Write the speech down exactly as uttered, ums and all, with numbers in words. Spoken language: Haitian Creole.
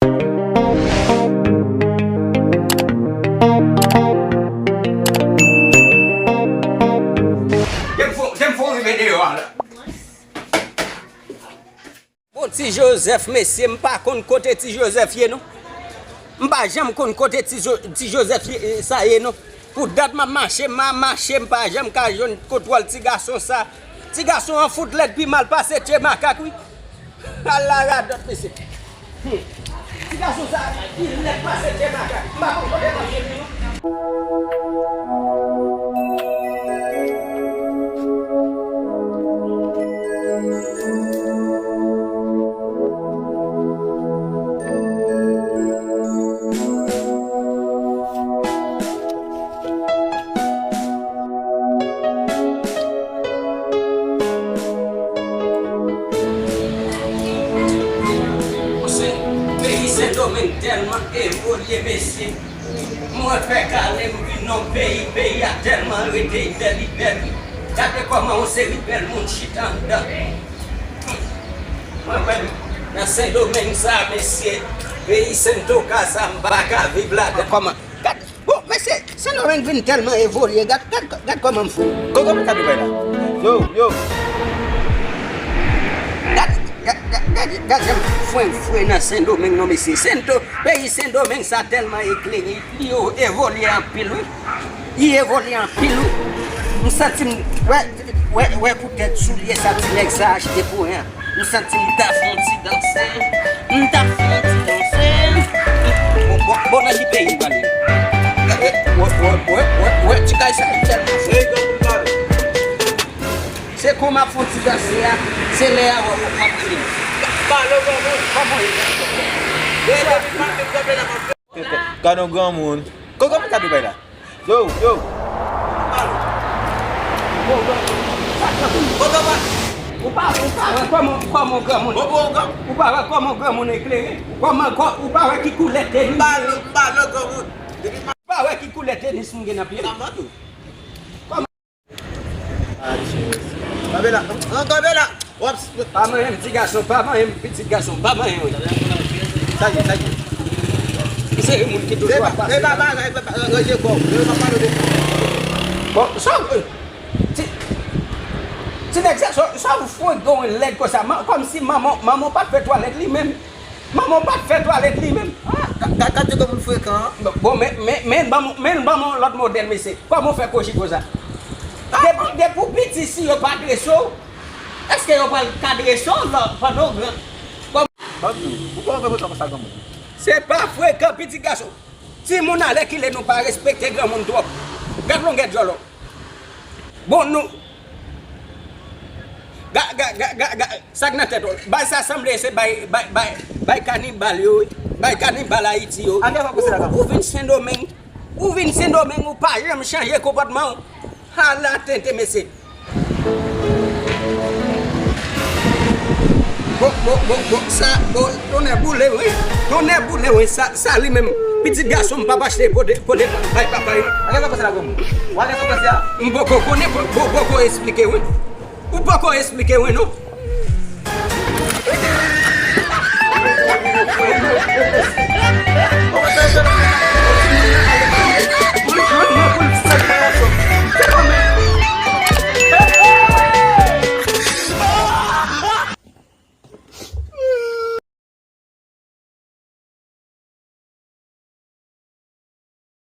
Dem fon, dem fon rive deyò a la. Bon, Ti Jozèf, mesye, m pa konn kote Ti Jozèf ye, non. M pa janm konn kote Ti Jo-, Ti Jozèf ye, sa ye, non. Pou dat m ap mache, m ap mache, m pa janm ka jwenn kontwòl ti gason sa. Ti gason an fout lèd pi mal pase tye makak, wi. Ala radòt, mesye. Hmm. Ti gason sa, li lèd pase tye makak. M pa konn kote m ap jwenn li, non. Monchè, peyi Sendomeng tèlman evolye, mesye. Mwen fè kale, m vin nan peyi, peyi a tèlman rete bèl, li bèl, wi. Gade kòman yon seri bèl moun chita anndan. Mwen menm, nan Sendomeng sa, mesye, peyi Sentoka sa, m pa ka viv ladan. Kòman? Gad, bon, mesye, Sendomeng vin tèlman evolye, gad, gad, gad kòman m fou. Kòman sa te bay la? Yo, yo. Gad, gad, gad, gad, gad jan m fwen, fwen nan Sendomeng non, mesye. Sento, peyi Sendomeng sa tèlman eklere, li evolye anpil, wi. Li evolye anpil, wi. M santi m, wè, wè, wè poutèt soulye sa ti nèg sa achte pou en an. M santi m ta fè yon ti danse. M ta fè yon ti danse. Bon, bon, bon, nan ki peyi m prale? Wè, wè, wè, wè, wè, ti kay sa, li tèlman fre. Se kon m ap fè yon ti danse a, se lè a w ap vini. Pale, pale, pale. Gade yon granmoun. Kòman sa te bay la? Yo, yo. Ou pa, ou pa wè kòman, kòman granmoun. Ou pa wè kòman granmoun eklere? Kòman, kò-, ou pa wè ki koulè tenis? Ou pa wè ki koulè tenis m gen nan pye m? Kanpe la. Kanpe la. W ap s- Pa manyen m, ti gason, pa manyen m, pitit gason, pa manyen wi. Sa ye, sa ye. Li se yon moun ki toujou ap pase. Se pa bagay, se pa ranje kò w. Yo pa pale de kò. Bon, sa, ti, ti nèg sa, sa, sa ou fwe gon lèd konsa. Man, kòmsi manman, manman w pa t fè twalèt li menm. Manman w pa t fè twalèt li menm. Ah, ka, ka, ka di kòman moun frekan an. Bon, men, men, men, ban m, men, ban m yon lòt modèl, mesye. Kòman w fè kochi konsa? Depi, depi w piti, si yo pa drese w, èske yo pral ka drese w lò, pandan w gran? Kòm Ban m di w, ou pa wè konsa konsa granmoun. Se pa frekan, pitit gason. Timoun alèkile nou pa respekte granmoun twòp. Gad longè djòl ou. Bon, nou. Ga, ga, ga, ga, ga, sa k nan tèt ou? Bay sa sanble se bay, bay, bay, bay kanibal yo, wi. Bay kanibal Ayiti yo. Ou, ou vin Sendomeng, ou vin Sendomeng, ou pa janm chanje konpòtman w. Ala tenten, mesye. Bon, bon, bon, bon, sa, bon, tonnè boule, wi. Tonnè boule, wi, sa, sa li menm. Pitit gason m p ap achte kote, kote bay papa yo. Gade sa pase la, granmoun. Ou gade sa pase a? M poko konnen, bon, bon, poko esplike, wi. Ou poko esplike, wi, non.